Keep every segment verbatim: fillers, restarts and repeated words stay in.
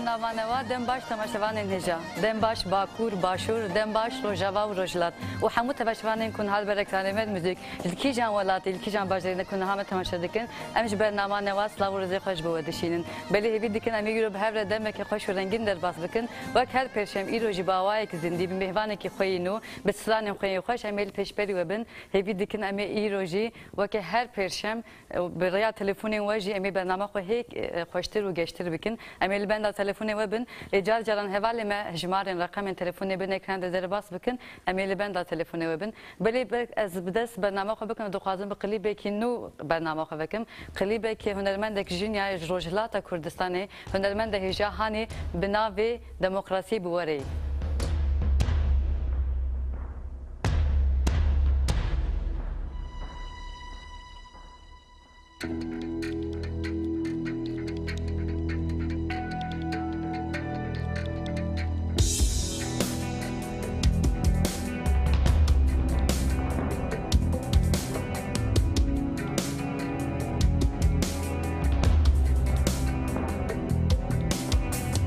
Nava newa, dem baş temaşevanên hêja. Dem baş Bakur, Başûr, dem baş Rojava û Rojhilat. Û hemû temaşevanên ku niha li ber ekranê me di muzîk, li kîjan welatî, li kîjan bajarî ne ku niha me temaşe dikin, em ji bernama newa silav û rêzê xwe ji bo we dişînin. Belê hêvî dikin em ê îro bi hev re demeke xweş û rengîn derbas bikin. Wek her pêşem îro jî bi awayekî zindî, bi mêvanekî xwe yî nû, bi stranên xwe yên xweş em ê li pêşberî we bin. Hêvî dikin em ê îro jî weke her pêşem, e, bi rêya telefonên we jî em ê bernama xwe hê, e, xweştir û geştir bikin. Em ê li benda telefonê we bin. Lê car caran hevalê me hejmarên reqemên telefonê bin ekran de derbas bikin. Em ê li benda telefonê we bin. Belê be-, ez bi dest bernama xwe bikim, dixwazim bi klîbekî nû bernama xwe vekim. Klîbekî hunermendek jin ya ji Rojhilata Kurdistanê, hunermende hêja hanê bi navê Demokrasiyê bi we re ye.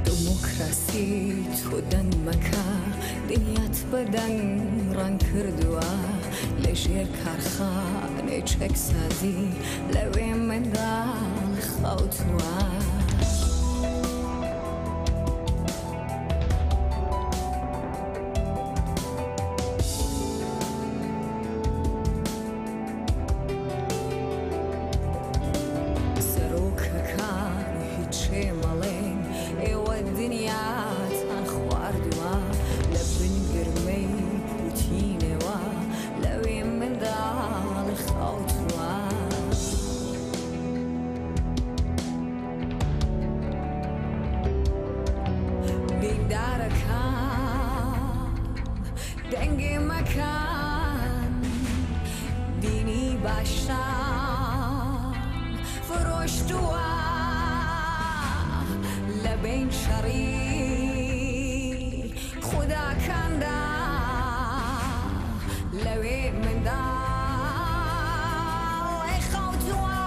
Demokrasî tu deng meke, dinya tu bi deng reng kirduwa. Li jêr karxanê çeksazî lewê min da li xewtuwa. Serokekan hiçê malên ê we dinya tan xwardiwa, li bin girmey Putînê wa, lewê min da li xewtiwa. Dîndarekan dengê me ken, dînî baştan firoştuwa, lebên şerî xudakan da lewê min da, wê xewtiwa.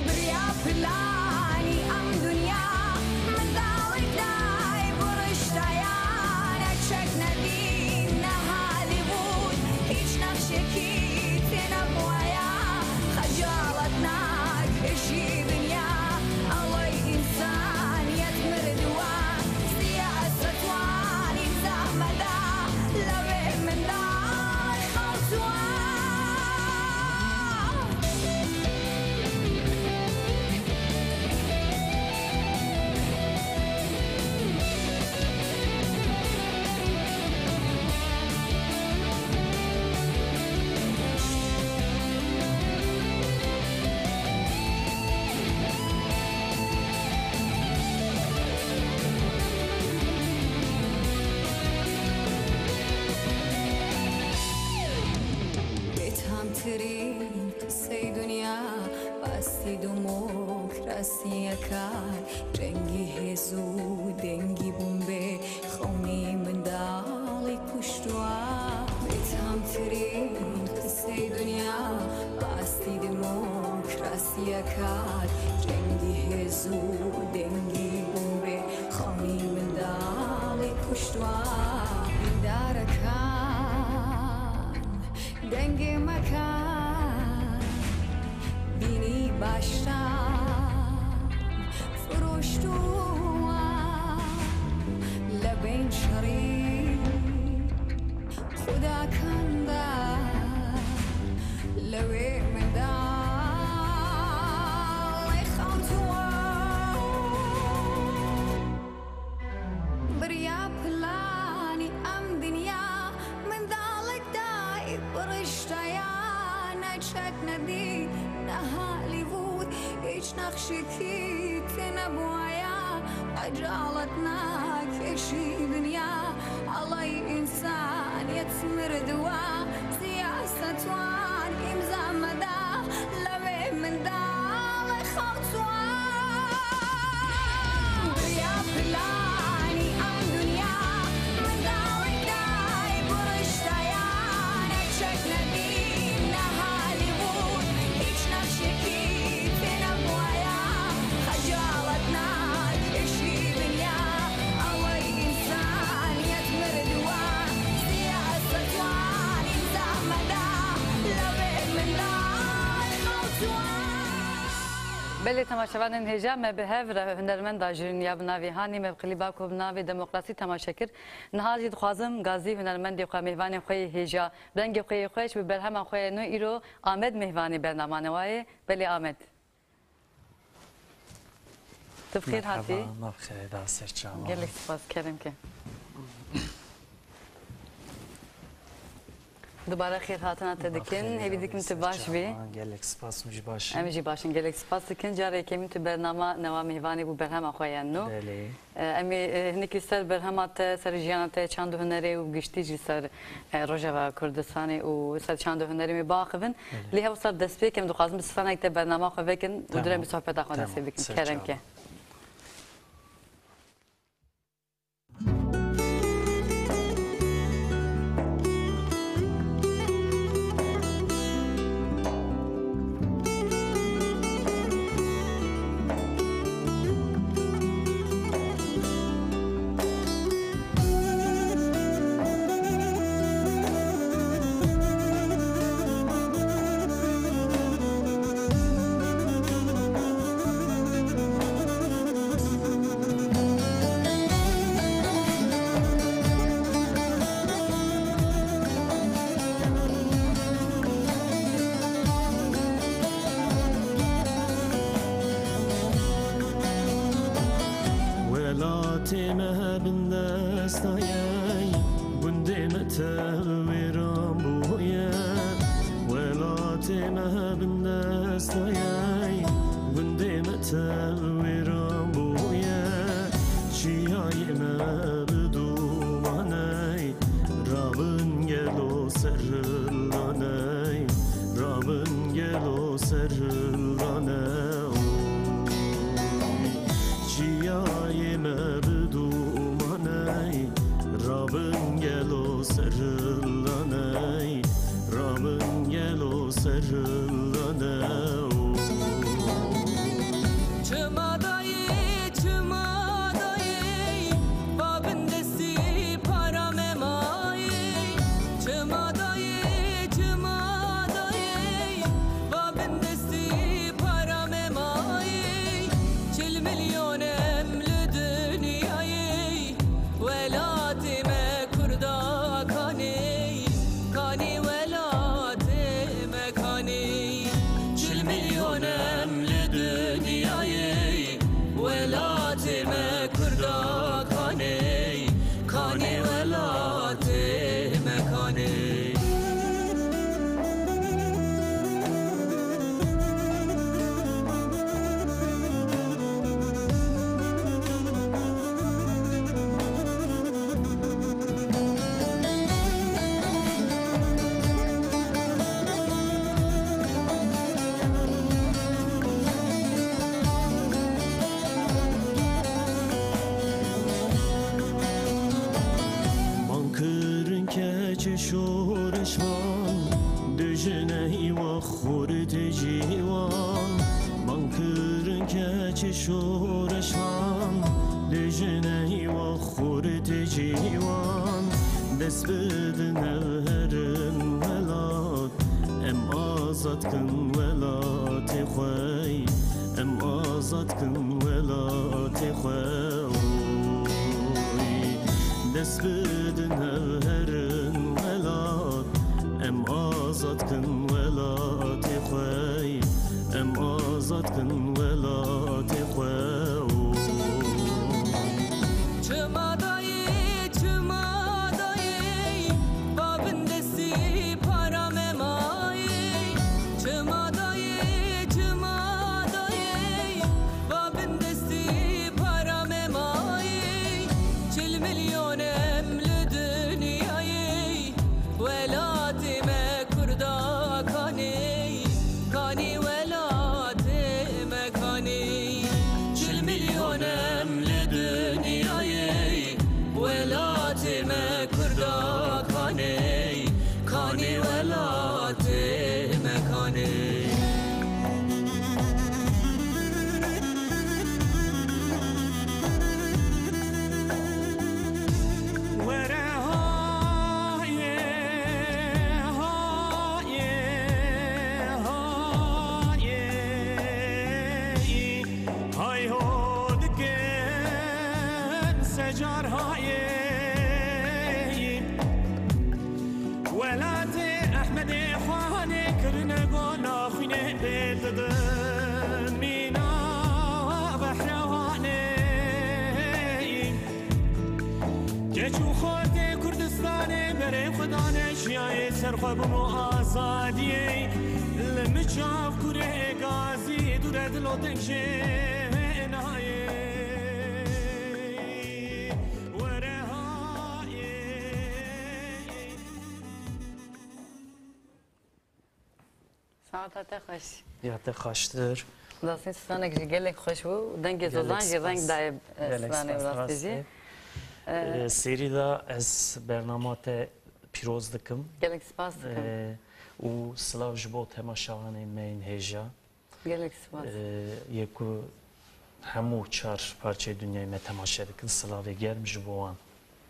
Biriya planî em dinya, min dawek dayê biriştaya, ne çek ne dîn, ne Hollywood, hîç nexşekî tê nebûya. Xecalet nakişî dinya, eley însaniyet mirdiwa. Siyaset wan îmza me da, lewê min da xewtiwa. Bêtamtirîn qisey dinya, bi astî demokrasiyeke, cengî hêz û dengî bombê, xewnî mendalî kuştuwa. Bêtamtirîn qisey dinya, bi astî demokrasiyeke, cengî hêz û dengî bombê, xewnî mendalî kuştuwa. Dîndarekan dengê me ken, dînî baştan firoştuwa, lebên şerî xudakan da, lewê min da, wê xewtiwa. Biriya planî em dinya, mendalek dayê biriştaya, ne çek ne dîn, ne Hollywood, hîç nexşekî tê nebûya. Xecalet nakişî dinya, eley însaniyet mirdiwa. Siyaset wan îmza me da, lewê min da, wê xewtiwa. Biriya planî em dinya, min dawek dayê biriştaya, ne çek ne dîn, ne Hollywood, hîç nexşekî tê nebûya. Belê, temaşevanên hêja, me bi hev re hunermenda jî ya bi navê Hanî, me bi klîba ku bi navê Demokrasî temaşe kir. Niha jî dixwazim gazî hunermendê xwe, mêvanê xwe yê hêja, bi dengê xwe yê xweş, bi berhema xwe yê nû îro Amed mêvanê bernama Newayê. Belê Amed. Tu bi xêr hatî. Merhaba, ma bi xêr da ser çavan. Gelek spas, kerem ke. Dubare xêr hatina te dikin. Hêvî dikim tu baş bî. Gelek spas, hûn jî baş in. Em jî baş in, gelek spas dikin. Carê yekemîn tu bernama Newa mêvanê bû berhema xwe ye nû. Belê. E, em ê, e, hinekî ser berhema te, ser jiyana te, çand û hunerê û giştî jî ser, e, Rojava Kurdistanê û ser çand û hunerê em ê biaxivin. Belê. Lê hev sar destpêk em dixwazin bi stranek te bernama xwe vekin û Tamam. durem bi sohbeta xwe Tamam, destpê bikin. ser Kerem çavan. ke. Welatê me bindesta ye, gundê me tev wêran bûye. Welatê me bindesta ye, gundê me tev wêran bûye. Çiyayê me bi dûman e, rabin gelo ser hildan e, rabin gelo ser hildan e. Çiyayê me bi dûman e, rabin gelo ser hildan e, rabin gelo ser hildan e. Çima dayê, çima dayê, va bin destî para me mayê. Çima dayê, çima dayê, va bin destî para me mayê. Çil milyon em li dinyayê, welatê me Kurda kanê, kanê welatê me kanê. Çil milyon em li dinyayê, welatê me Kurda kanê, kanê welatê me kanê. Bankirin keçê şoreş van, dijine îwa xorê tê jî wan. Bankirin keçê şoreş van, dijine îwa xorê tê jî wan. Dest bidin ev herin welat, em azad kin welatê xwe, em azad kin welatê xwe. Oy, dest bidin ev herin welat, em azad kin welatê xwe, em azad kin welatê xwe. Oy. Çima dayê, çima dayê, va bin destî para me mayê. Çima dayê, çima dayê, va bin destî para me mayê. Çil milyon em li dinyayê, welatê me Kurda kanê, kanê welatê me Didim mîna behrewanê. Keç û xortê Kurdistanê berê xwe dane jiyayê serxwebûn û azadiyê. Li min çav kurê gazî dûre dilo deng jê nayê. Were hayê. Saeta te xweş. Ya te xweştir. Rastî stranek jî gelek xweş bû. Dengê Zozan jî reng daye, e, stranê bi rastî jî. E, serî de ez bernama te pîroz dikim. Gelek spas dikim. E, û silav ji bo temaşevanên me yên hêja. Gelek spas. E, yê ku hemû çar parçeyê dinyayê me temaşe dikin. Silavê germ ji bo wan.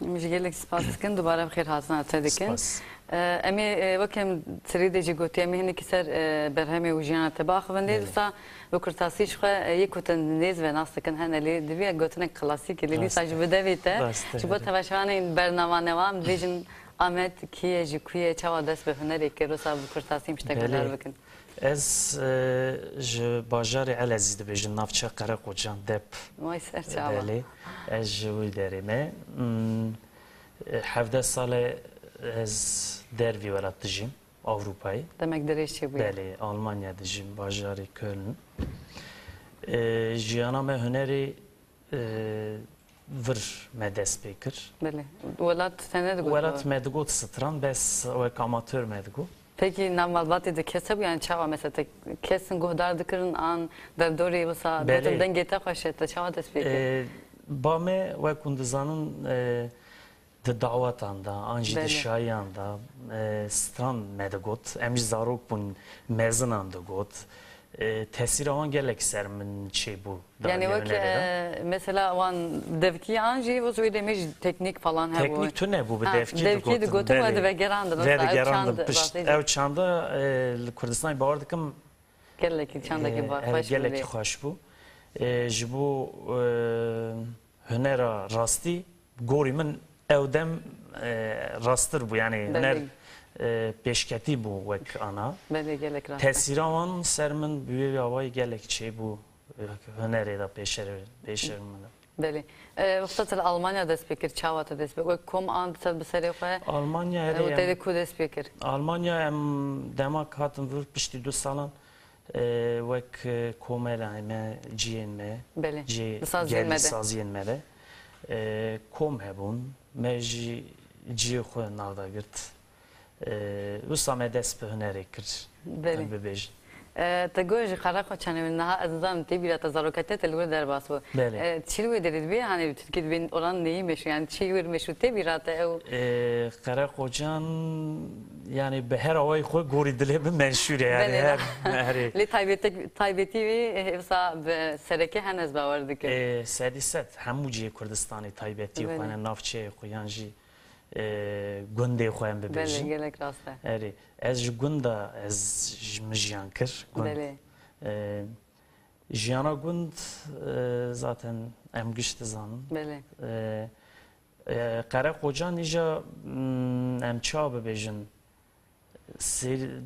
Em jî gelek spas dikin, dubare bi xêr hatina te dikin. Spas. E, em ê, e, wek em tirî de jî gotiye, em ê hinekî ser, e, berhemê û jiyana te biaxivin. Lê dîsa bi kurtasî ji xwe, e, yê ku te nêz ve nas dikin hene, lê divê gotinek klasîk e, lê dîsa jî bi devê te. Ji bo teveşevanên bernama newa em dibêjin Amed kî ye, ji ku ye, çawa dest bi hunerê kir, wisa bi kurtasî em ji te guhdar bikin. Ez, e, ji bajarê Elezî dibêjim, navçeya Qereqocan, Dep. Vay ser çava. Belê. Ez ji wî derê me. Hmm, e, hevdeh sal e ez dervî welat dijîm, Ewropayê. Demek dirêj çêbûye. Belê, Almanya dijîm, bajarê Köln. E, jiyana me hunerê e, vir me dest pê kir. Belê. Welat te nedigot? Welat me digot stran, bes wek amatör me digot. Pekî nav malbatê de kes hebû, yani çawa mesela te kesin guhdar dikirin an derdorê wisa gotin dengê te xweş e, te çawa dest pê kir? E, ba me wek hûn dizanin, e, di dawetan de, an jî di şayiyan de, e, stran me digot. Em jî zarok bûn, mezinan digot. E, tesîra wan gelek ser min çêbû. Yani wek, e, mesela wan devkî an jî, wek wê demê jî teknîk falan hebû. Teknîk tune bû, bi devkî digotin. Belê. We divegerandin, wesa ew çand, pişt, ew çanda, e, li Kurdistanê bawer dikim, gelekî çandekî, e, xweş bû. Gelekî xweş bû. E, ji bo, e, hunera rastî, gorî min ew dem, e, rastir bû, yani huner, e, pêşketî bû wek ana. Belê, gelek rast e. Tesîra wan ser min bi wê awayî gelek çêbû, e, hunerê de pêşer, pêşer min de. Belê. E, wexta te li Almanya dest pê kir, çawa te dest pê? Wek kom an te bi serê xwe, Almanya e, û te li ku dest pê kir? Almanya em dema hatin vir piştî du salan, e, wek, e, komela me, ciyên me, ciyê gerî saziyên me de, e, kom hebûn, me jî ciyê xwe nav da girt. E, wisa me dest bi hunerê kir, em bibêjin. E, te got ji Qereqoçanê, niha ez nizanim tê bîra te, zaroketiya te li wir derbas bû. Belê. E, çi li wê derê dibê, hani bi tirkî dibên oran neyî meşû, yani çi wir meşû tê bîra te ew? E, Qereqocan, yani bi her awayî xwe gorî dilê min menşûr e, yani her, herê. Lê taybetî, taybetî wê, e, wisa bi sereke hene ez bawer dikim. E, sedî sed, hemû cihê Kurdistanê taybetî xwe hene, navçeyê xwe yan jî e, gundê xwe em bibêjin. Belê, gelek rast e. Erê, ez ji gunda ez ji min jiyan kir. Gund. Belê. E, jiyana gund, e, zaten em giş dizanin. Belê. E, e, Qereqocan îja, mm, em çawa bibêjin? Sêr-,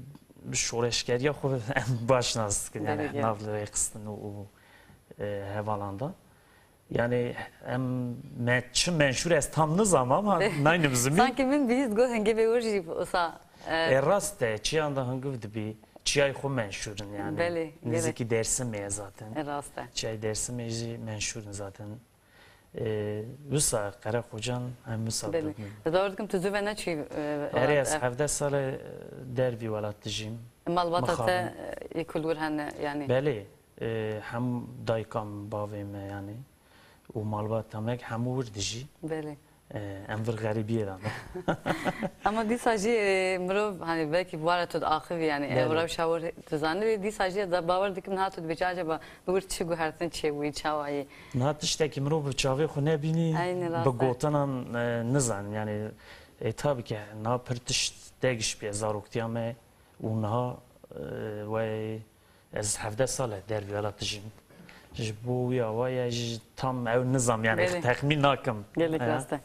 şoreşgeriya xwe em baş nas dikin, yani nav li rêxistin û, û, e, hevalan de. Yani em me çi menşûr ez tam nizam ama naynim zimî. Sanki min bihîst got hingivê wir jî wisa, e, e, rast e, çiyan de hingiv dibî, çiyayê xwe menşûr in yani. Belê, gelek. Nêzîkî Dêrsimê ye zaten. E, rast e. Çiyayê Dêrsimê jî menşûr in zaten. E, wisa Qereqocan em wisa dibin. Belê. Ez bawer dikim tu zû ve neçî, e, erê, ez hevdeh sal e dervî welat dijîm. Malbata te, e, yê ku li wir hene yani? Belê. E, hem dayika min, bavê me yani û malbata me hemû wir dijî. Belê. E, em vir xerîbiyê de ne. Ama dîsa jî, e, mirov, hani belkî bi wara tu diaxivî yani, ev rewşa wir tu zanî, lê dîsa jî ez bawer dikim niha tu dibêjî acaba li wir çi guhertin çêbûyî, çawa yî? Niha tiştekî mirov bi çavê xwe nebînî, bi gotinan, e, nizan. Yani, e, tabii ki niha pir tişt têgişt bûye zaroktiya me û niha, e, wey Ez hevdeh sal e dervî welat dijîm. Ji bo wî awayî jî tam ew nizam, yani texmîn nakim. Gelek rast e.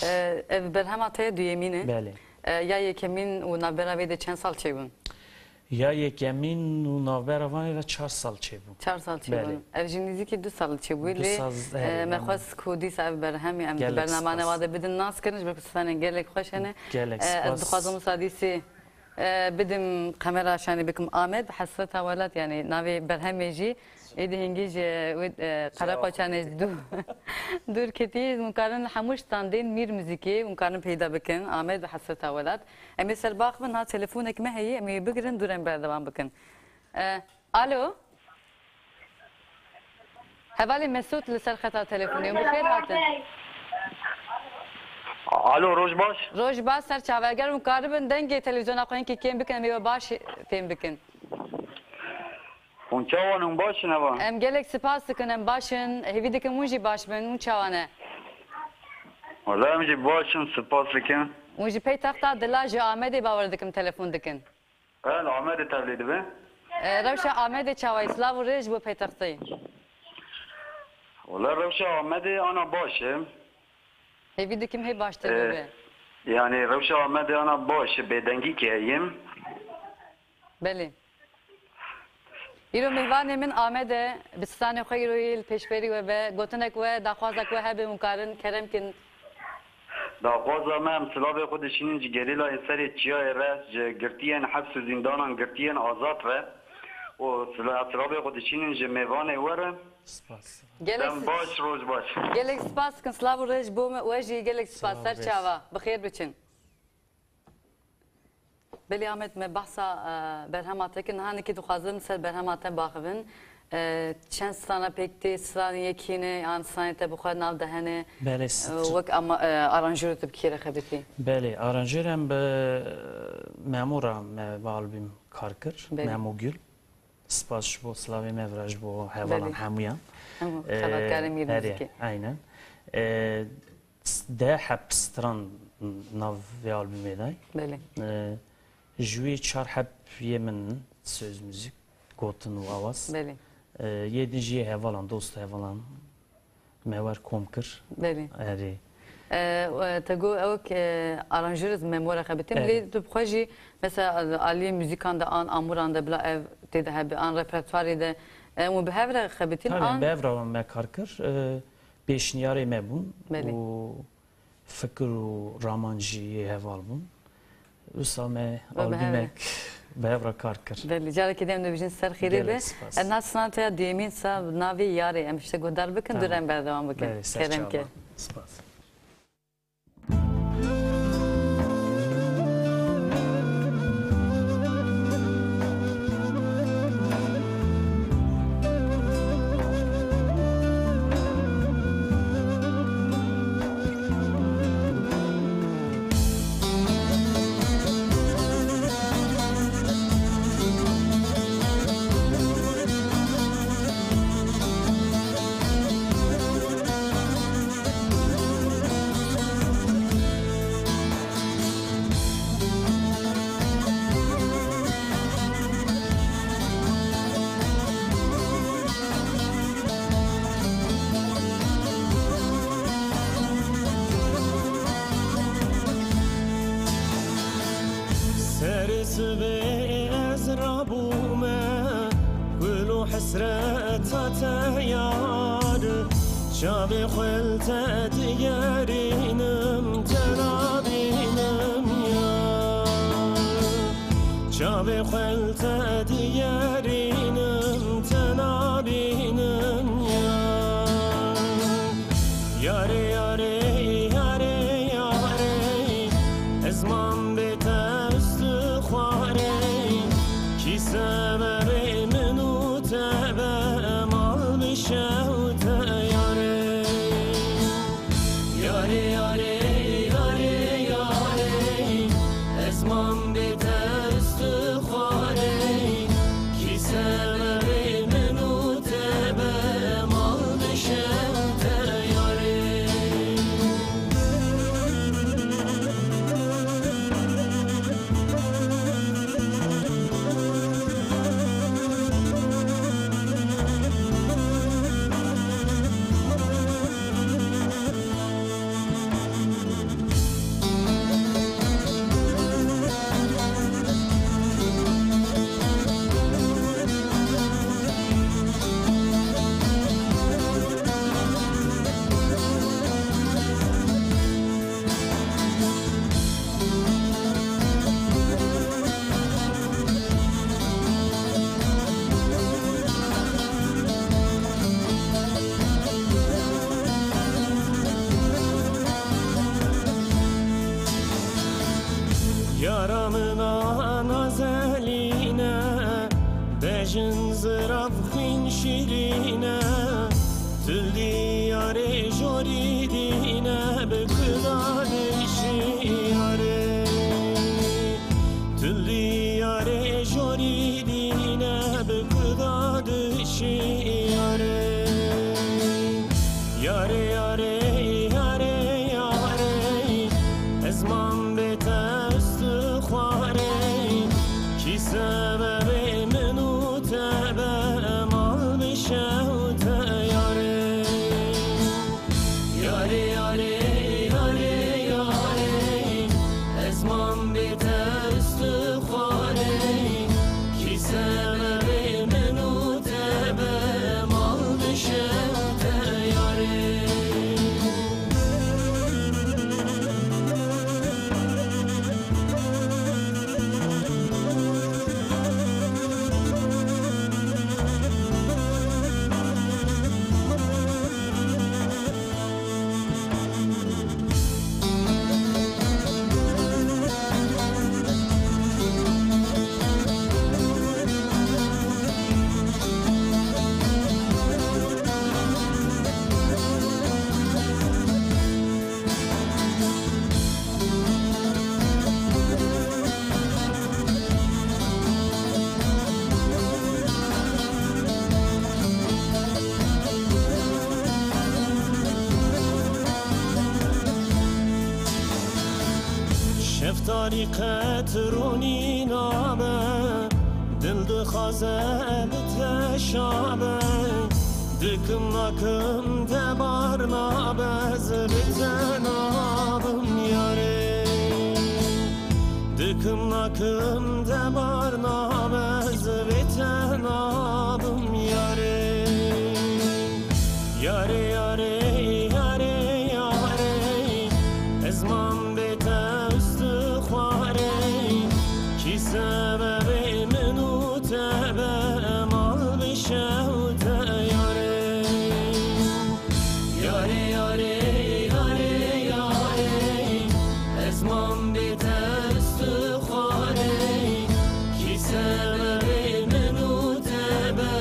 E, ev berhema te ya duyemîn e. Belê. E, ya yekemîn û navbera vê de çend sal çêbûn? Ya yekemîn û navbera van re çar sal çêbû. Çar sal çêbû. Belê. Ev jî nêzîkî du sal çêbû. Du lê, sal, e, herî, me hemen. Xwest ku dîsa ev berhemê em di Gelek bernamane spas. Wa de bidin nas kirin, ji ber ku stranên gelek xweş hene. Gelek E, ez spas. Dixwazim wisa dîsê, e, bidim kamera şanî bikim Amed, Hesreta Welat, yani navê berhemê jî. Êdî hingî ji wê, e, qereqoçanê dû-, dûr ketî, hûn karin li hemû standên Mîr Muzîkê, hûn karin peyda bikin, Amed bi Hesreta Welat. Em ê ser baxivin, ha telefonek me heye, em ê bigirin, dûr em berdewam bikin. E, alo? Hevalê Mesûd li ser xeta telefonê, hûn bi xêr hatin. Alo, roj baş. Roj baş, ser çava. Eger hûn karibin dengê televîzyona xwe hinkî kêm bikin, em ê we baş fêm bikin. Hûn çawa ne, hûn baş in, heval? Em gelek spas dikin, em baş in. Hêvî dikim hûn jî baş bin. Hûn çawa ne? Wele em jî baş in, spas dikim. Hûn ji paytexta Dila ji Amedê bawer dikim telefon dikin. E, li Amedê tevlî dibe. E, rewşa Amedê çawa ye? Silav û rêz ji bo paytextê. Wele rewşa Amedê ana baş e. Hêvî dikim hê baştir E, bibe. Yani rewşa Amedê ana baş e, bêdengî kê heye. Belê. Îro mêvanê min Amed e, bi stranê xwe îro yê li pêşberî we be. Gotinek we, daxwazek we hebe, hûn karin kerem kin. Daxwaza me, em silavê xwe dişînin ji gerîlayên serê çiyayê re, ji girtiyên heps û zîndanan, girtiyên azad re. Û sila-, silavê xwe dişînin ji mêvanê we re. Spas. Gelek Dem s-, baş, roj baş. Gelek spas dikin, silav û rêz bo me, we jî gelek spas, Silav ser rêz. çava. Bi xêr biçin. Belê Amed, me behsa, e, berhema te kir. Niha nikê dixwazim ser berhema te baxivin. E, çend strana pêk tê, stranê yekî ne, yan stranê te bi xwe nav de hene? Belê, E, str- wek ama, e, aranjero tu bi kê re xebitî? Belê, aranjero em bi, e, Memo re me bi albûm kar kir. Belê. Memo Gül. Spas ji bo silavê me vira ji bo hevalan Belê. hemûyan. Hemû E, xebatkarê Mîr herê, Muzîkê. Aynen. E, s-, deh heb stran nav vê albûmê de. Belê. E, ji wê çar heb yê min in, söz, müzik, gotin û awaz. Belê. E, yê din jî yê hevalan, dost û hevalan me wer kom kir. Belê. Erê. E, e, te got ew ke aranjêr ez Memo re xebitim. Erê. Lê tu bi xwe jî mesela aliyê muzîkan de an amûran de bila ev tê de hebe, an repertuarê de, e, hûn bi hev re xebitin Tabii, an bi hev re me kar kir. E, pêşniyarê me bûn Belê. û fikir û raman jî yê heval bûn. Wisa me Ve bi hev re. albûmek bi hev re kar kir. Belê, carekê din em dibêjin ser xêrê Gelek be. spas. Em niha strana te ya duyemîn sa navê Yarê em ji te guhdar bikin, Tamam. dûr em berdewam bikin. Belê, ser Kerem çava. ke. Spas. Serê sibê ez rabûme, gul û hesreta te yar. Çavê xwe li te digerînim, te nabînim yar. Çavê xwe li te digerînim, te nabînim yar. Yarê, yarê, yarê, yarê, ez mam bê te ez tu xwarê. Kî severê min û te be, mal bi şew te yarê. Yarê, yarê, yarê, yarê, ez mam bê te ez tu xwarê. Kî Zirav xwîn şîrîn e, tu li yarê jorî dîn e, bi kuda dişî yarê. Tu li yarê jorî dîn e, bi kuda dişî yarê. Yarê, yarê, yarê, yarê, ez mam bê te ez tu xwarê. Kî sebebê min û te be, mal bişewte yarê. Yarê, yarê, yarê, yarê, ez mam bê te ez tu xwarê. Kî sebebê min û te be, mal bişewte yarê. Şeftalî qet ronî nabe, dil dixwaze bi te şabe. Dikim nakim te bar nabe, ez bi te nabim yarê. Dikim nakim te bar nabe, ez bi te nabim yarê. Yarê, yarê, yarê, yarê, ez mam bê te ez tu xwarê. Kî sebebê min û te be, mal bişewte yarê. Yarê, yarê, yarê, yarê, ez mam bê te ez tu xwarê. Kî sebebê min û te be,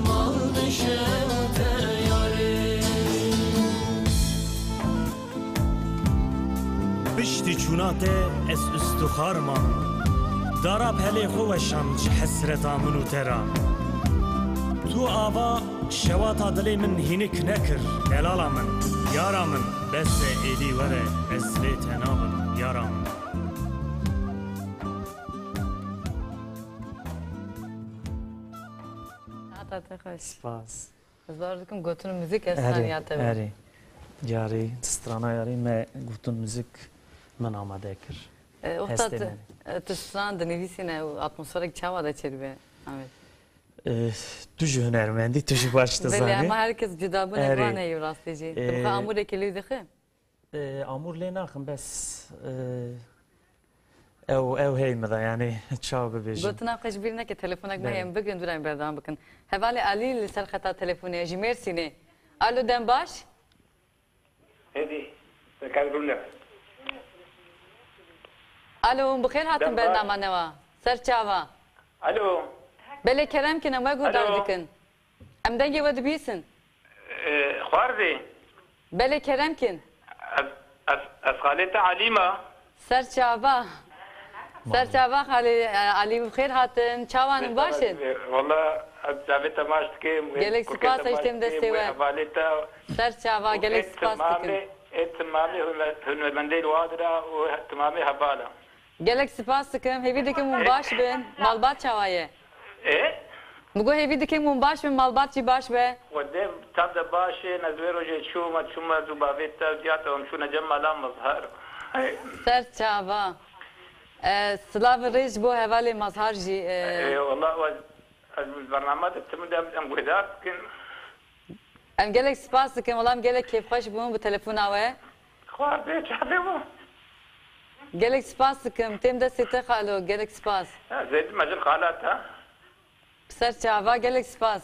mal bişewte yarê. Piştî çûna te ez ustixar mam. Dara pelê xwe weşand ji hesreta min û te re. Tu ava şewata dilê min hînik nekir, delala min, yara min. Bes e, êdî were, ez lê te nabim, yara min. Hata te xweş. Spas. Ez bawer dikim gotin û muzîk efsane ya te be. Erê, erê. Yarî, strana yarî me gotin muzîk min amade kir. E, wexta Hestê tu, me. E, tu stran dinivîsîne û atmosferek çawa de çêdibe, Ahmet? E, tu jî hunermendî, tu jî baş dizanî. Belê, ama her kes cuda bûne, erê. Van heye rastî jî. E, tu bi xwe amûrekê lê dixe? E, amûr lê naxim, bes, e, ew, ew hey min de, yanî, çawa bibêjim. Gotina xwe ji bîr neke, telefonek me heye, em bigrin, dûra em berdewam bikin. Hevalê Alî li ser xeta telefonê ye, ji Mêrsînê. Alo, dem baş? Hêdî, te kar rûne. Alo, hûn bi xêr hatin bernama newa. Ser çava. Alo. Belê kerem kin, em we guhdar dikin. Em dengê we dibîsin. Ee, xwarzê. Belê kerem kin. Ez, ez, ez xalê te Alî me. Ser çava. Ser çava xalê, e, Alî, bi xêr hatin. Çawan in, baş in? Wala ez çavê te baş dikim. Gelek spas, eştêm destê we. Hevalê te. Ser çava, gelek spas dikim. Ê timamê, ê timamê hunermendê li wa dira û timamê hevala. Gelek spas dikim. Hêvî dikim hûn baş bin. Malbat çawa ye? Ê? Min got hêvî dikim hûn baş bin, malbat jî baş be. Xwedê çav de baş in, ez wê rojê çûm, ez çûm ez û bavê te û diya te em çûne cem mala Mazhar. Ser çava. E, silav û rêz ji bo hevalê Mazhar jî, e. Ê, wala ez, ez bernama te tim de em guhdar dikin. Em gelek spas dikin, wela em gelek kêfxweş bûn bi telefona we. Xwarzê çavê bû. Gelek spas dikim, têm destê te xalo, gelek spas. Ez ê dime jin xala te. Ser çava, gelek spas.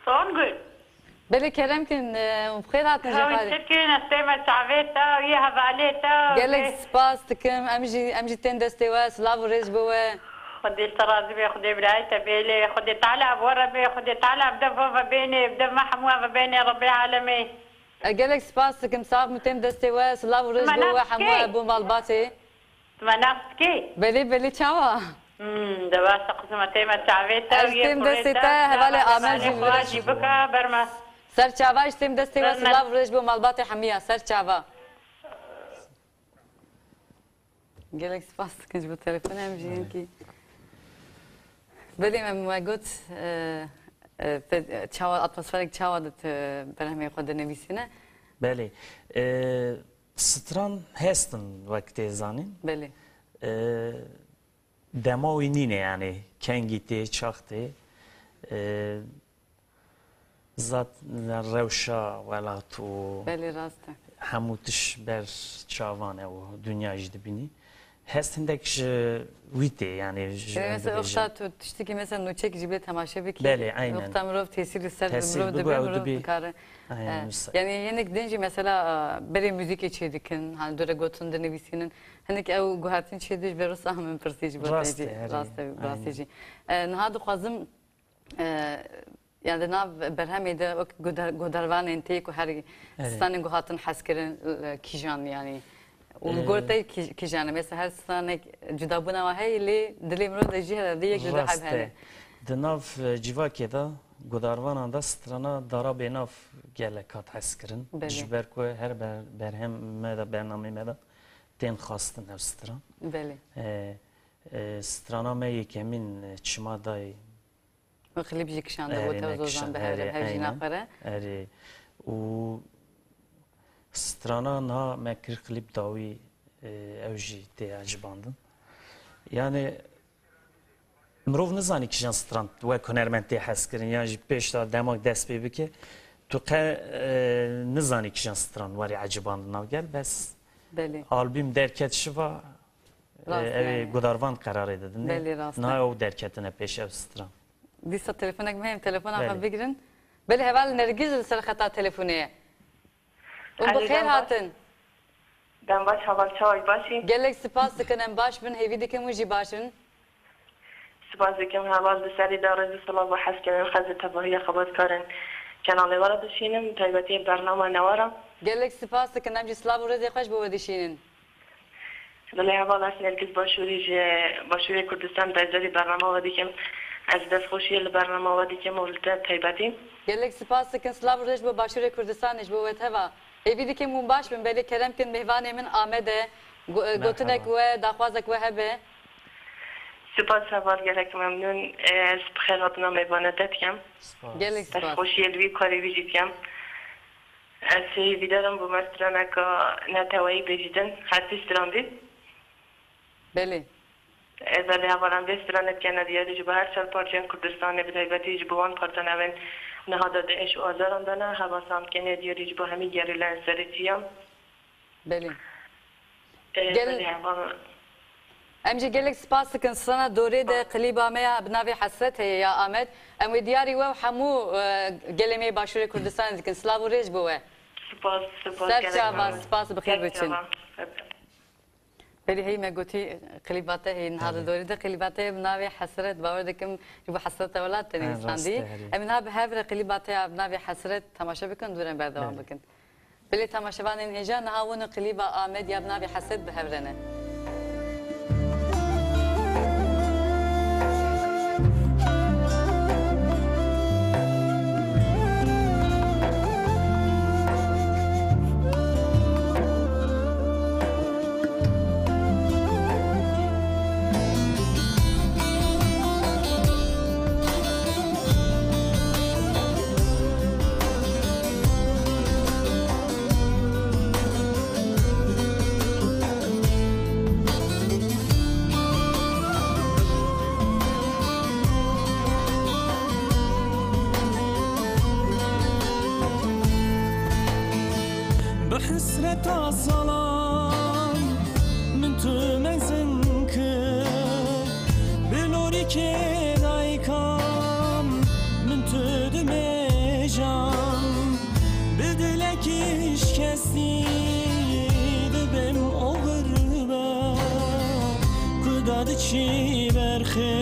Songul. Belê kerem kin, e, bi xêr hatin jî xalê. Çi kin, ez tême çavê te, yê hevalê te. Gelek spas dikim, em jî, em jî tên destê we, silav û rêz bo we. Xwedê li te razî be, Xwedê birayê te bêlê, Xwedê Teala bi we re be, Xwedê Teala bi dev ve bênê, bi dev me hemû ve bênê, Rebbê alemê. E, gelek spas dikim, sax min têm destê we, silav û rêz bo we hemû, e, bo malbatê. Tu me nas dikî? Belê, belê, çawa? Hmm, de baş e, qismetê me çavê te. Ez û yê têm kurê destê te, te, hevalê Amel jî, hevalê xwe jî bike, ber me. Ser çava, ez têm destê we, silav û rêz bo malbatê hemiya, ser çava. Gelek spas dikin ji bo telefonê, em jî hinkî. Belê, me, me got, e, e, te, çawa, atmosferek çawa di te berhemê xwe dinivîsîne? Belê. E, stran hestin wek tê zanîn. Belê. E, dema wî nîne, yanî kengî tê, çax tê. E, Zat rewşa welat û Belê, rast e. Hemû tişt ber çavan e û dinya jî dibînî. Hest hindek ji wî tê, yanî ji Yanî, mesela, wexta tu tiştekî, mesela, nûçek jî bê temaşe bikî. Belê, aynen. Wexta mirov tesîr li ser Tesîr mirov bibe, dibe, ew mirov dibî. Dikare. Aynen, E, wisa. Yanî, hinek din jî, mesela, e, berê muzîkê çêdikin, hani, dore gotin dinivîsînin. Hinek ew guhertin çêdiş, berûsa min pirsî ji bo te Rast jî. E, herî. Rast e, rastî jî. E, niha dixwazim E, yani di nav berhemê de wek guder-, gudervanên tê ku her stranên ku hatin hezkirin, e, kîjan yani? Û li gor te kî-, kîjan e? Mesela her stranek cudabûna we heye, lê dilê mirov de jî herhalde yek ji du heb hene. Rast e. Di nav, e, civakê de, gudarvanan de strana dara bênav gelek hat hezkirin. Belê. Ji ber ku her ber-, berhem me de, bernameyê me de tên xwestin ev stran. Belê. E, e, strana me yekemîn, e, Çima Dayê Û klîp jî kişandibû, Erê, tev ne zozan kişand, bi hev re, erê, hev jî aynen. Naxwe re. Erê. Û strana niha me kir klîp dawî, e, ew jî tê ecibandin. Yani mirov nizanî kîjan stran wek hunermend tê hezkirin, yan jî pêş de demak dest pê bike. Tu qe, e, nizanî kîjan stran werî ecibandin nav gel, bes Belê. Albûm derket şiva, Rast, e, ew ê yani. Gudarvan qerarê didin. Belê, rast e. Niha ew derketine pêş ev stran. Dîsa telefonek me heye, em telefona xwe Belê. Bigirin. Belê, heval Nergîz li ser xeta telefonê ye. Hûn bi Erê, xêr dem baş. Hatin. Dem baş, heval, çawa yî, baş î? Gelek spas dikin, em baş bin, hêvî dikim hûn jî baş in. Spas dikim, heval, di serî de rêz û silav û hezkirin xwe ji tevahiya xebatkarên kenalê we re dişînim, taybetî bernama newe re. Gelek spas dikin, em jî silav û rêzê xwe ji bo we dişînin. Belê heval, ez Nergîz Başûrî ji Başûrê Kurdistan, taybetî bernama we dikim. Ez destxweşiyê li bernama we dikim û li te taybetî. Gelek spas dikin, silav û rêz bo Başûrê Kurdistanê, ji bo we teva. Hêvî dikim hûn baş bin, belê kerem kin mêvanê min Amed e. Go-, e, Merhaba. Gotinek we, daxwazek we hebe. Spas heval, gelek memnûn. Ez bi xêr hatina mêvana te dikim. Spas. Gelek spas. Destxweşiyê li wî karê wî jî dikim. Ez hêvîdar im bo me straneka neteweyî bêjîtin, her tî stran bî. Belê. E, belê hevalan vê strane dikene diyarî ji bo her çar parçeyên Kurdistanê, bi taybetî ji bo wan parçe navên niha de di êş û azaran de ne, heva sam dikene diyarî ji bo hemî gerîlayên serê çiyan. Belê. E, Gel- belê hevalan. Em jî gelek spas dikin. Strana dorê de klîba me ya bi navê Hesret heye ya Amed. Em wê diyarî we û hemû, e, gelê me yê Başûrê Kurdistanê dikin. Silav û rêz bo we. Spas, spas. Ser çava, spas, bi xêr biçin. Ser çava. Belê hey me gotî, klîba te hey niha di dorê de, klîba te bi navê Hesret, bawer dikim ji bo hesreta welat te nivîsandî. Em niha bi hev re klîba te ya bi navê Hesret temaşe bikin, dû re berdewam bikin. Belê temaşevanên hêja, niha hûn û klîba Amed ya bi navê Hesret bi hev re ne. Bi hesreta salan min tu mezin kir, bi lorîkê daykan min tu dimêjan, bi dilekî şikestî dibim o xirbe, ku da diçî berxê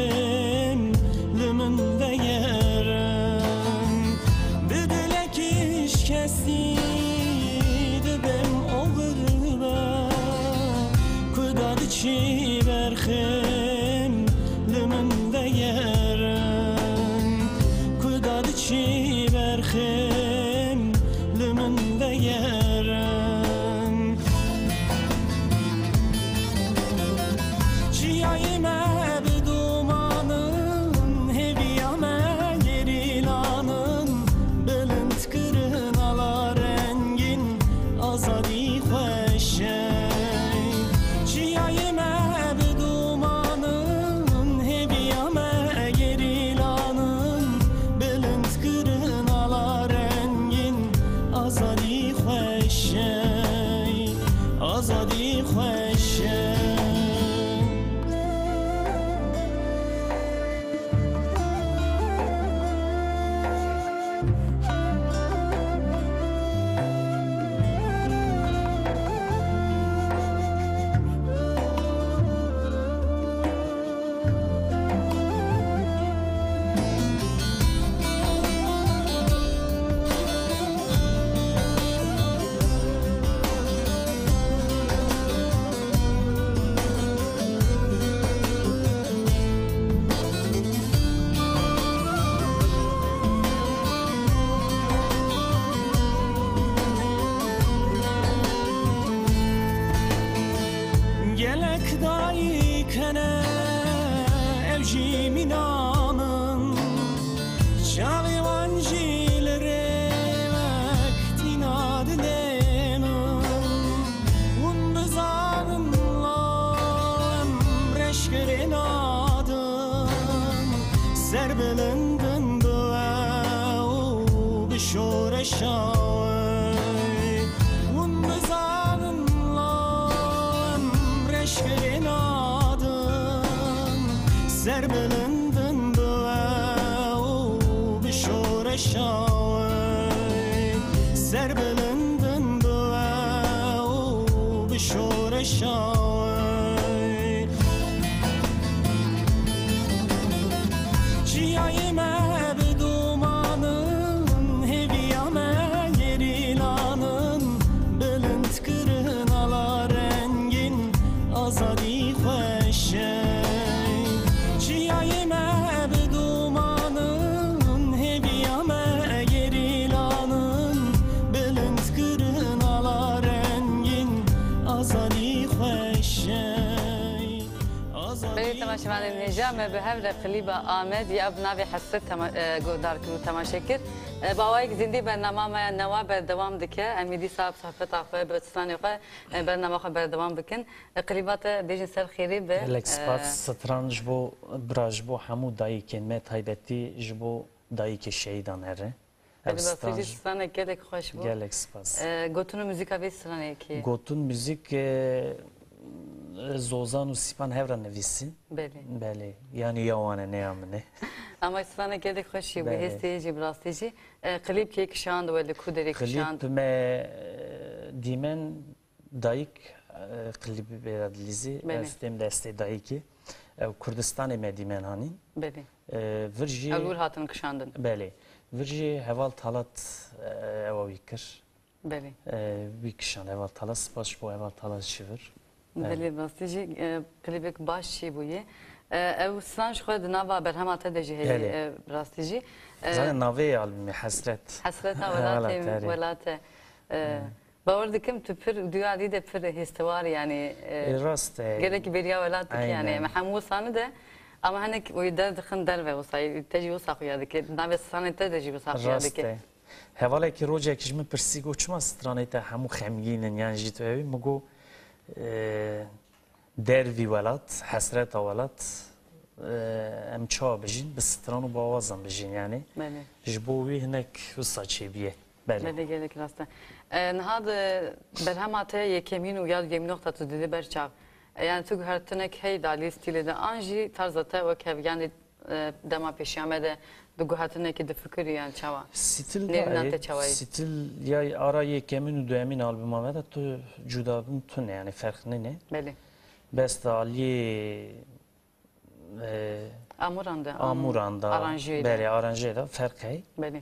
Serbilind in bi we û bi şoreşa we. Serbilind in bi we û bi şoreşa we. Çiyayê me bi domanin, hêviya me gerîlanin, bilind kirin ala rengîn, azadî xweş e. Çiyayê me bi domanin, hêviya me gerîlanin, bilind kirin ala rengîn, azadî xweş e. Belê, temaşevanên hêja, me bi hev re klîba Amed ya bi navê Hesret tema-, e, guhdar kir û temaşe kir. E, bi awayek zindî bernama me ya newa berdewam dike. Em ê dîsa bi sohbeta xwe, bi stranê xwe, e, bernama xwe berdewam bikin. E, klîba te bêjin ser xêrê be. Gelek spas. E, stran ji bo bira, ji bo hemû dayikên me, taybetî ji bo dayikê şehîdan here. Ev Belê, stran rastî jî stranek gelek xweş bû. Gelek spas. E, gotin û muzîka vê stranê kê? Gotin, muzîk, e, Zozan û Sîpan hev re nivîsî. Belê. Belê. Yanî ya wan e, ne ya min e. Ama stranek gelek xweş jî bû, Belê. hêstê jî, bi rastî jî. E, klîp kê kişand we, li ku derê kişand? Klîp me, e, dîmen dayik, e, klîbê re dilîzî. Belê. Ez têm destê dayikê. Ew Kurdistanê me dîmen hanîn. Belê. E, vir jî Ew li wir hatin kişandin. Belê. Vir jî Heval Talat, e, ewa wî kir. Belê. E, wî kişand Heval Talat. Spas ji bo Heval Talat ji vir. Belê. Belê, rastî jî, e, klîbek baş jî bûye. E, ew stran ji xwe di nava berhema te de jî heye, Belê. e, rastî jî. E, Zaten navê albûmê Hesret. Hesreta Welat welatê, erê. welate. E, Hmm. Bawer dikim tu pir, duyarî de pir hêstewar, yanî, e, E, rast e. gelekî bêriya welat dikî, yanî. Aynen. Me hemû wisa nide, ama hinek wî derdixin derve wisa, te jî wisa xuya dike. Navê stranê te de jî wisa xuya Rast dike. e. Hevalekî rojekî ji min pirsî, got, "Çima stranê te hemû xemgîn in, yan jî tu ewî?" Min got, e, "Dervî welat, hesreta welat, e, em çawa bijîn? Bi stran û bi awazan bijîn, yanî." Belê. Ji bo wî hinek wisa çêbûye. Belê. Belê, gelek rast e. E, niha di berhema te yekemîn û ya duyemîn wexta tu didî ber çav, e, yani tu guhertinek hey dalî stîlê de, an jî tarza te wek hev, yani, e, dema pêşiya me de di guhertinekî difikirî, yani çawa? Stîl Nêrîna da te ye, çawa ye? Stîl ya ara yekemîn û duyemîn albuma me de tu cudabûn tune, yani ferq nîne. Belê. Bes di aliyê e, Amûran de, amûran de, aranjeyê de. Belê, aranjeyê de ferq heye. Belê.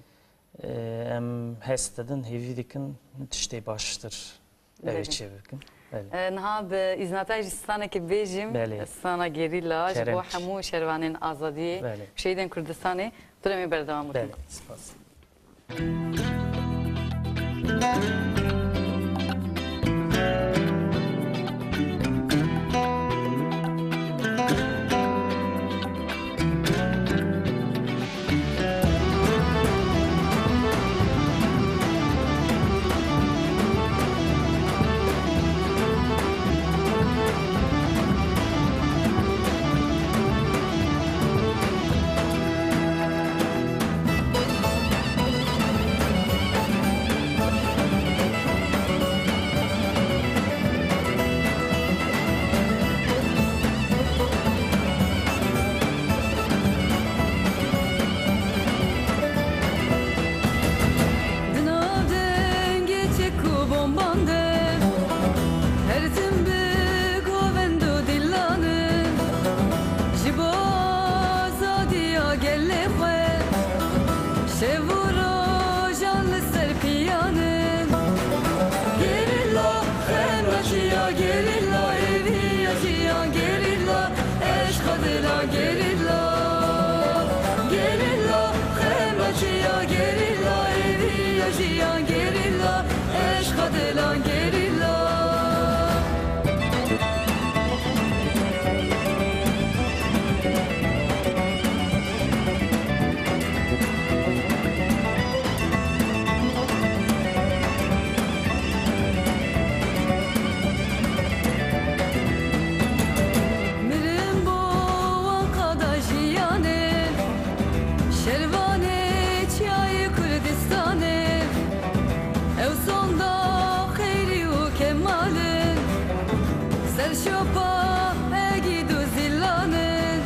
E, em hest didin, hêvî dikin tiştê baştir ew ê Belê. çêbikin. Belê. E, niha bi îzna te jî stranekê bêjim, Belê. strana Gerîla, ji Kerem. bo hemû şervanên azadiyê, Belê. şehîdên Kurdistanê, tu re em ê berdewam bikin. Belê, spas. Di nav dengê çek û bomban de, her tim bi govend û dilan e. Ji bo azadiya gelê xwe, şev û rojan li ser piyan e. Gerîla, xenaçiya gerîla, êviya jiyan gerîla, eşqa dila gerîla. Gerîla, xenaçiya gerîla, êviya jiyan gerîla, eşqa dilan gerîla. Mirim bo wan qada jiyanê, şervanê çiyayê Kurdistanê, ew sonda xeyrî û kemal in, serşopa egîd û zilan in.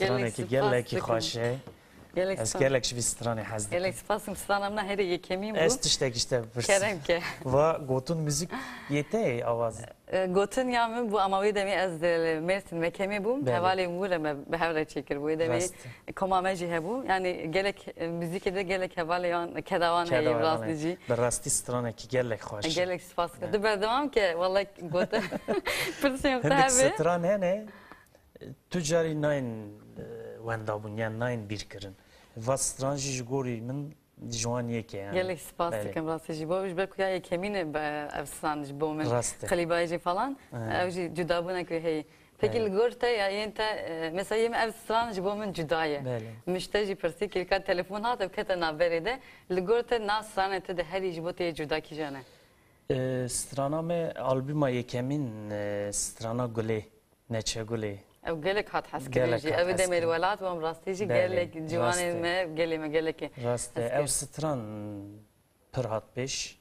Stranekî gelekî xweş e. Gelek Ez spas. Gelek ji vî stranê hez dikim. Gelek spas, strana min herê yekemîn bû. Ez tiştek ji te bipirsim. Kerem ke. Va gotin muzîk yê te ye awazê? E, gotin ya min bû, ama wê demê ez, e, Mêrsîn, Mekemê bûm. Belê. Hevalên wir me bi hev re çêkir. Wê demê Rast e. Koma me jî hebû. Yani gelek, e, muzîkê de gelek hevalê wan, keda wan heye, Keda wan rastî heye. Jî. Bi rastî stranekî gelek xweş e. Gelek spas. Evet. Tu berdewam ke, wallahî gotin. Pirsên te Hindik hebe. Stran hene. Tu carî nayên, e, wendabûn, yan nayên bîrkirin. Va stran jî ji gorî min ji wan yek e, yani. Gelek spas Belê. Dikim rastî ji bo. Ji ber ku ya yekemîn e be-, ev stran ji bo min. Rast e. Qelîbayê jî falan. He. Ew jî cudabûnek wê heye. Pekî Belê. Li gor te ya yên te, e, mesela yê min ev stran ji bo min cuda ye. Belê. Min ji te jî pirsî, kêlka telefon hat, ev kete navberê de. Li gor te na stranê te de herî ji bo te yê cuda kîjan e? E, strana me albuma yekemîn, e, strana Gulê. Neçe Gulê. Ew gelek hat hezkirin Gelek jî. hat Ew ê demê li hezkirin. Welat bû, em rastî jî Belê, gelek rast ciwanên e. Me, gelê me gelekê Rast e. Ew hezkirin. Stran pir hat pêş.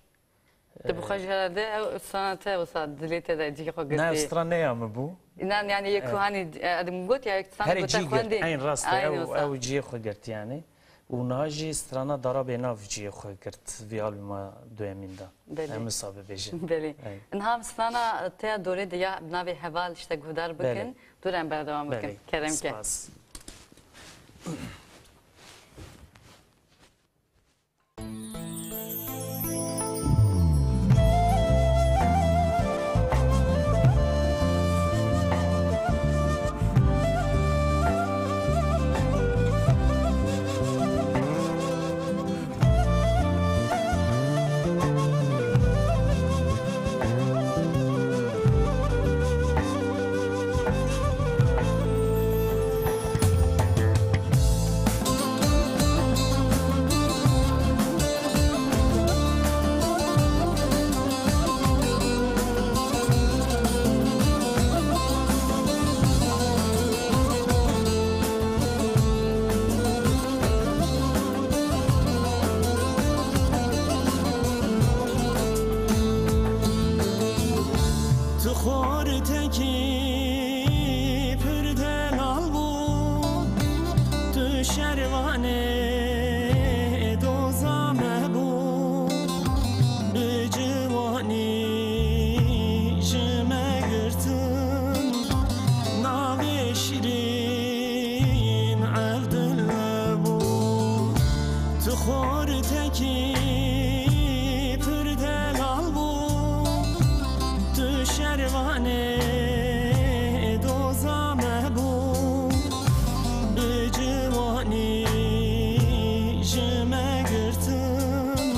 Tu bi xwe jî herhalde ew strana te wisa dilê te de cihê xwe Ne, ew girtî. Stran ne ya min bû. Înan yani yek Evet. Hani, e, edim got ya yek stran Herê gote cî girt. Xwendî. Eyn rast e. Aynı Ew, wisa. Ew cihê xwe girt yani. Û niha jî strana Darabê Nav cihê xwe girt vî albuma duyemîn de. Belê. Em wisa bibêjin. Belê. Ey. Niha em strana te ya dorê de ya bi navê Heval işte guhdar bikin. Belê. Dur em berdewam bikin. Belê. Kerem ke. Spas. Tu xortekî pir delal bû, tu şervanê doza me bû. Bi ciwanî ji me girtin, navê şirîn Evdil bû. Tu xortekî pir delal bû, tu şervanê doza me bû. Bi ciwanî ji me girtin,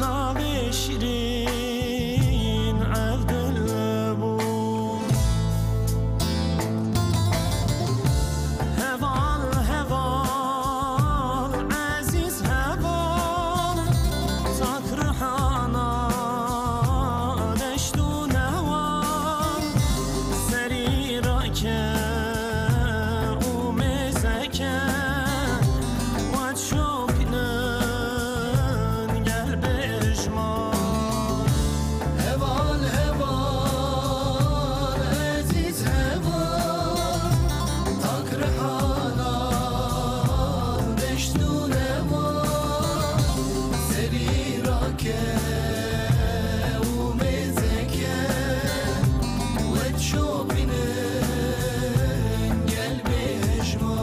navê şirîn Evdil bû. Heval, heval, ezîz heval, tak rihana deşt û newan, serî rake û mêzeke, wet şopînin gel bêjma. Heval, heval, ezîz heval, tak rihana deşt û newan, serî rake û mêzeke, wet şopînin gel bêjma.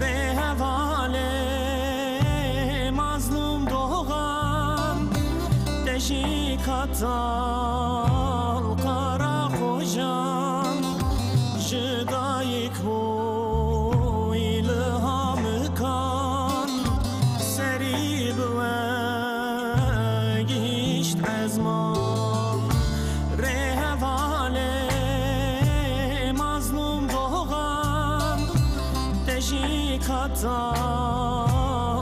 Rêhevalê Mazlûm Dogan, te jî Katal Karaxojan, ji dayik bû îlhamikan, serî bi we gihîşt ezman. Rêhevalê Mazlûm Dogan, te jî Katal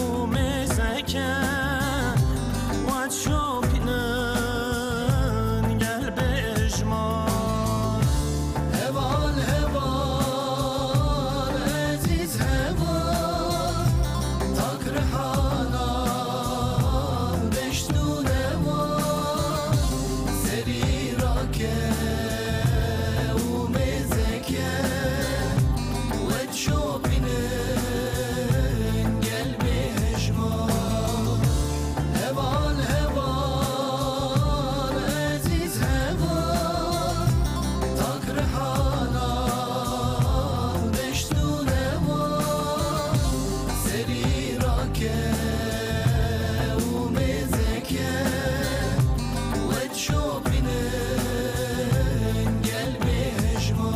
û mêzeke, wet şopînin gel bêjma. Heval, heval, ezîz heval, tak rihana deşt û dewan, serî rake û mêzeke, wet şopînin gel bêhejma. Heval, heval, ezîz heval, tak rihana deşt û dewan, serî rake û mêzeke, wet şopînin gel bêhejma.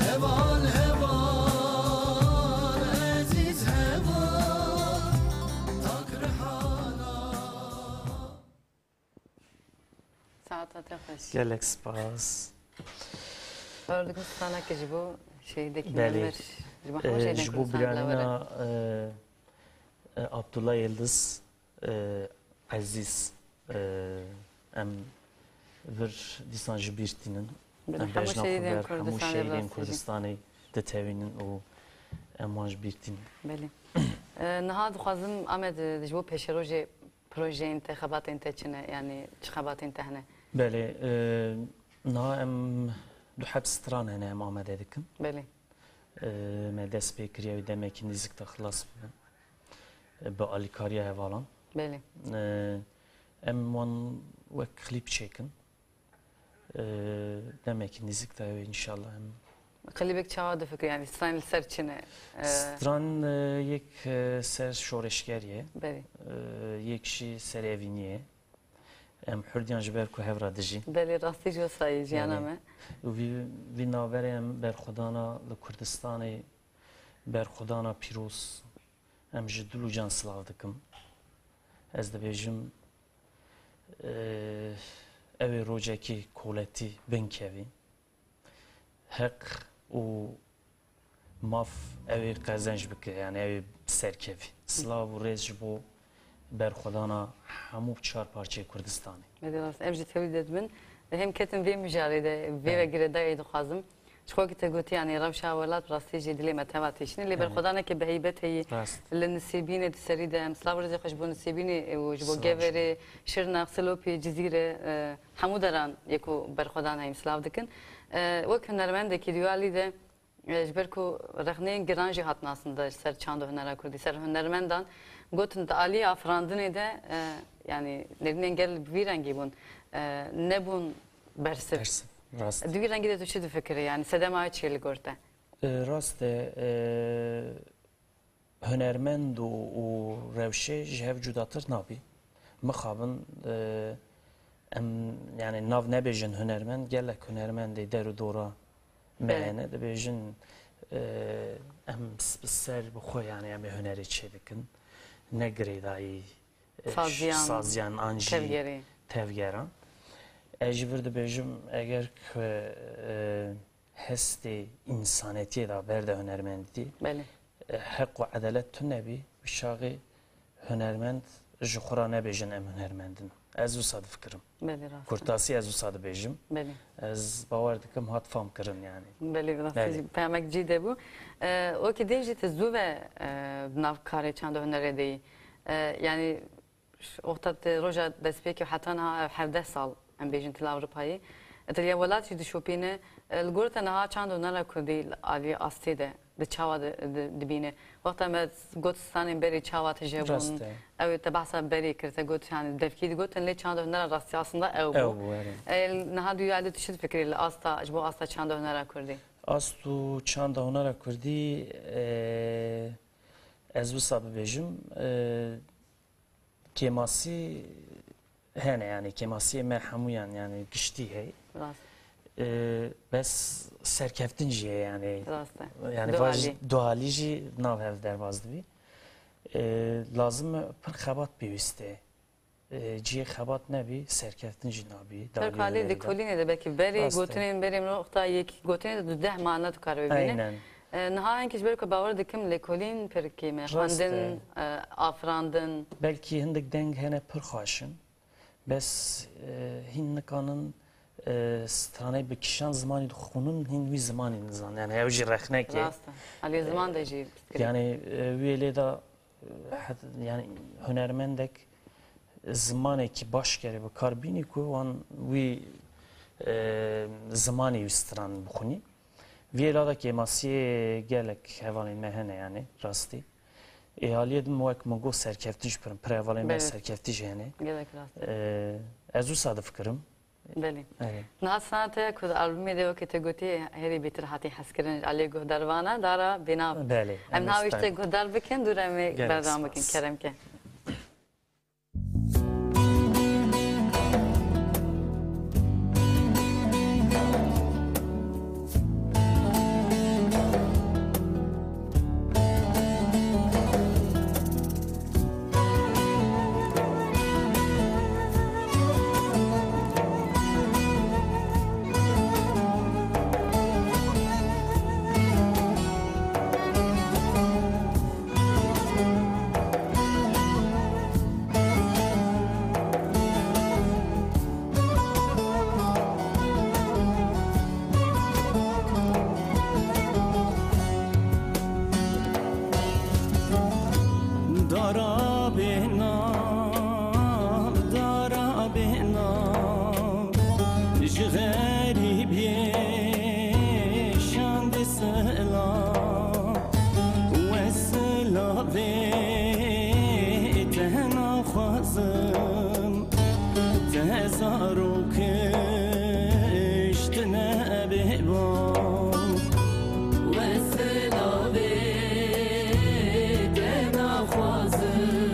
Heval, heval, ezîz heval, tak rihana. Saeta te xweş. Gelek spas. Bawer dikim straneke ji bo şehîdekî Belê. Memir, ji bo hemû Ee, şehîdên ji bo Kurdistanê bila were. Biranîna, e, e, Abdullah Yildiz, e, Ezîz, e, em vir dîsan ji bîr tînin. Belê, Em hemû bejna xwe şehîdên ber hemû Kurdistanê şehîdên rastî jî. Kurdistanê ditewînin û em wan ji bîr tînin. Belê. E, niha dixwazim Amed, e, ji bo pêşerojê projeyên te, xebatên te çi ne? Yanî çi xebatên te hene? Belê, e, niha em du heb stran hene em amade dikin. Belê. E, me dest pê kiriye wê demekî nêzik de xilas bibe. E, bi alîkariya hevalan. Belê. E, em wan wek klîp çêkin. E, demekî nêzik de ew ê înşallah em Klîbek çawa difikirî? Yanî stranên li ser çi ne? E, Stran, e, yek, e, ser şoreşgerî ye. Belê. E, yek jî ser evînî ye. Em hurdiyan ji ber ku hev re dijîn. Belê, rastî jî wisa ye jiyana Belê. Me. Û vî, vî navberê em berxwedana li Kurdistanê, berxwedana pîroz, em ji dil û can silav dikim. Ez dibêjim, e, ew ê rojekî koletî binkevî. Heq û maf ew ê qezenc bike, yanî ew ê serkevî. Silav û rêz ji bo berxwedana hemû çar parçeyê Kurdistanê. Belê rast. Em ji tevî de dibin. Hem ketin vê mijarê de, vê ve Evet. girêdayî dixwazim. Ji xwe ki te gotî, yanî rewşa welat rastî jî dilê me teva têşîne. Lê Evet. berxwedaneke bi heybet heye. Rast. Li Nisêbînê di serî de em silav û rêzê xwe ji bo Nisêbînê û ji bo Silav. Geverê, Şirnex, Silopê, Cizîre, e, hemû deran yê ku berxwedan heye em silav dikin. E, wek hunermendekî di wî alî de, e, ji ber ku rexneyên giran jî hatin aslında ji ser çand û hunera kurdî, ser hunermendan, gotin di alî afirandinê de, e, yanî nêrînên gel bi vî rengî bûn, e, nebûn bersiv. Bersiv, rast. Di vî rengî de tu çi difikirî? Yanî sedema wê çi ye li gor te? E, rast e, e, hunermend û, û rewşe ji hev cudatir nabî. Mixabin, e, em, yanî nav nebêjin hunermend, gelek hunermendê der û dora me Belê. hene, dibêjin, e, em s-, bi ser bi xwe, yanî em ê hunerê çêdikin. Ne girêdayî, e, Saziyan, saziyan an jî tevgerê. tevgeran. Ez ji vir dibêjim, eger ku, e, hestê însanetiyê de berde hunermendî, Belê. e, heq û edalet tune bî, bi çaxê hunermend ji xwe re nebêjin em hunermend in. Ez wisa difikirim. Belê, rast e. Kurtasî ez wisa dibêjim. Belê. Ez bawer dikim hat fam kirin yanî. Belê, bi rastî Belê. jî peyamek cî de bû. E, wekî din jî tu zû ve, e, bi nav karê çand û hunerê de yî. E, yanî Wexta te roja destpêkê û heta niha ev hevdeh sal, em bêjin, tu li Ewropayê. Tu li welat jî dişopîne. Li gor te niha çand û hunera kurdî li alî astê de, di çawa di, di, dibîne? Wexta me got stranên berê çawa tije bûn, Rast e. ew ê te behsa berê kir, te got, yani, devkî digotin, lê çand û hunera rastî aslında ew bû. Ew bû, erê. E, niha di wî alî tu çi difikirî li asta, ji bo asta çand û hunera kurdî? Ast û çanda hunera kurdî, e, ez wisa bibêjim, e, Kêmasî hene, yani kêmasiyê me hemûyan, yani giştî hey. Rast. Ee, bes serkeftin jî ye, yani. Rast e. Yani Dualî. vaj-, dualî jî nav hev derbas dibî. Ee, lazim e pir xebat pêwîst e. Ee, cihê xebat nebî, serkeftin jî nabî. Her Dalî kalê de, de kolînê de belkî berê Rast e. gotinên berê min wexta yek gotinê de du deh mane dikare bibîne. Aynen. E, niha hinkî ji ber ku bawer dikim lêkolîn pir kêm e. Rast e. Xwendin, e, afirandin. Belkî hindik deng hene pir xweş in. Bes, e, hîn nikanin, e, stranê bi kişan zimanî dixwînin, hîn wî zimanî nizan. Yani ew jî rexnek e. Rast e. Alî ziman de jî pirsgirêk. Yani, e, wê lê de, e, het-, yani hunermendek zimanekî baş kerê bi kar bînî ku wan wî, e, zimanê wî stran bixwînî. Vî êla de kêmasiyê gelek hevalên me hene, yani rastî. Ê aliyê din wek min got serkeftî jî pir in, pir hevalên me Belê. serkeftî jî hene. Gelek rast e. Ee, ez wisa difikirim. Belê. Erê. Niha strana te ku di albumê de wekî te gotî herî bêtir hatî hezkirin ji aliyê guhdarvana dara bênav. Belê, Em em niha wî ji te êstan. guhdar bikin, dû re em ê Gelek berdewam bikin. spas. Kerem ke. Dara bêhna, dara bêhna, ji xerîbiyê şandî silav. We silavê te naxwazim, te zarok kiştine bêbam. We silavê te naxwazim,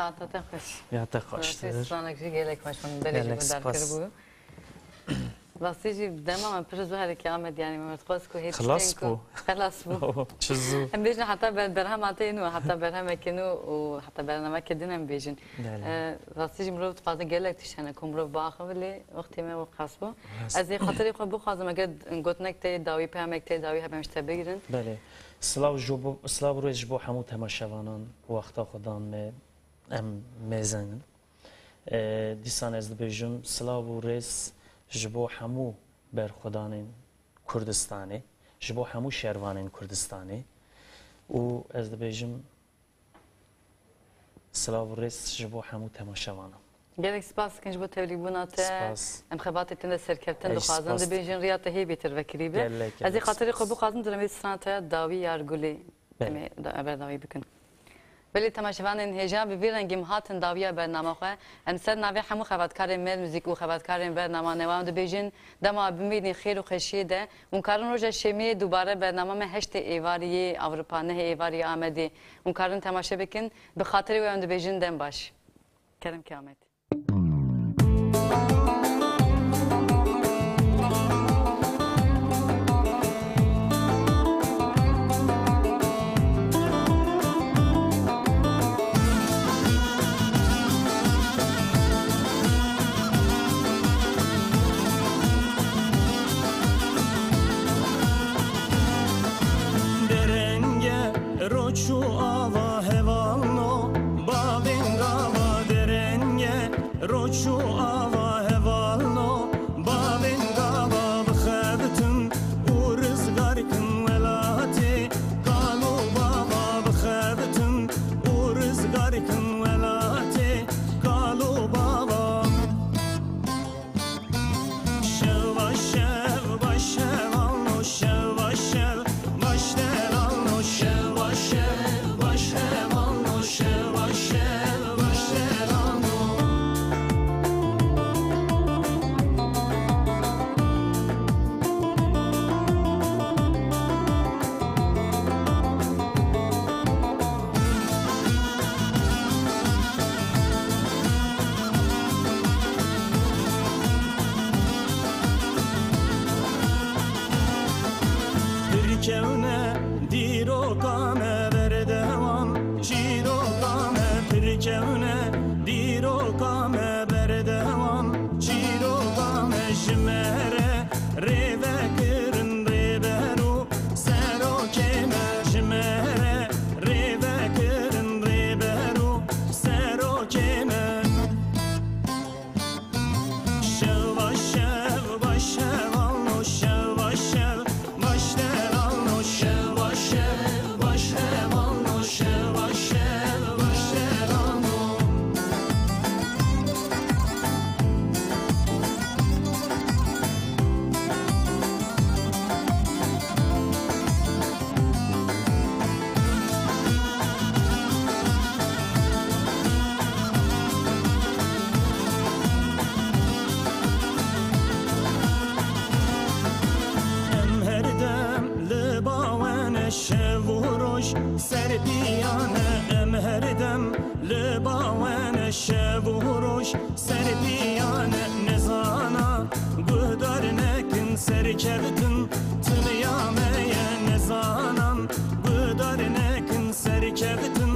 Hata te xweş. Ya te xweştir. Rastî stranek jî gelek xweş bû, min belê jî Gelek guhdar spas. kiribû. Rastî jî dema me pir zû herikî Amed, yanî me dixwest ku hê Xilas tiştên ku bû. Xelas bû. Çi zû. Em bêjin heta ber-, berhema te nû, heta berhemeke nû û heta bernameke din em bêjin. Belê. E, rastî jî mirov dixwaze gelek tişt hene ku mirov biaxive lê wextê me wek qas bû. Rast. Ez ê xatirê xwe bixwazim eger gotinek te yê dawî, peyamek te yê dawî hebe em ji te bigirin. Belê. Silav ji bo, silav û rêz ji bo hemû temaşevanan, wexta xwe dan me, em mêzeng in. E, dîsan ez dibêjim, silav û rêz ji bo hemû berxwedanên Kurdistanê, ji bo hemû şervanên Kurdistanê û ez dibêjim, silav û rêz ji bo hemû temaşevanan. Gelek spas dikin ji bo tevlîbûna te. Spas. Em xebatê te de serkeftin Ey, dixwazin, spas. dibêjin riya te hê bêtir vekirî be. Gelek, Ez ê gelek xatirê xwe spas. bixwazim, dibêjin strana te ya dawî ya Ergulê. Belê. Em ê da-, em berdawî bikin. Belê temaşevanên hêja, bi vî rengî em hatin dawiya bernama xwe. Em ser navê hemû xebatkarên Med Muzîk û xebatkarên bernama Newa em dibêjin, dema bimînî xêr û xweşiyê de. Hûn karin roja şemiyê dubare bernama me heştê êvarî yê Ewropa, nehê êvarî yê Amedê. Hûn karin temaşe bikin. Bi xatirê we em dibêjin dem baş. Kerem ke Amed. Derenge roç û ava hevalno, bavên gava derenge roç û ava hevalno, bavên gava bixebitin û rizgar kin welatê, kal û bava bixebitin û rizgar kin welatê, kal û bava. Şeva şev, baş şev, ano şeva şev, baş şev, ano şeva şev, baş şev, ano şeva şev, baş şev, ano. Pirkewne dîroka me berdewam, çîroka me pirkewne dîroka me berdewam, çîroka me ji me re rê vekirin rêber û serokê me, ji me re rê vekirin rêber û serokê me. Şeva şev, baş şev, ano şeva şev, baş şev, ano şeva şev, baş şev, ano şeva şev, baş şev, ano. Em her dem li ba we ne şev û roj ser piya ne, em her dem li ba we ne şev û roj ser piya ne, nizana guhdar nekin serkeftin tiliya me ye, nizanan guhdar nekin serkeftin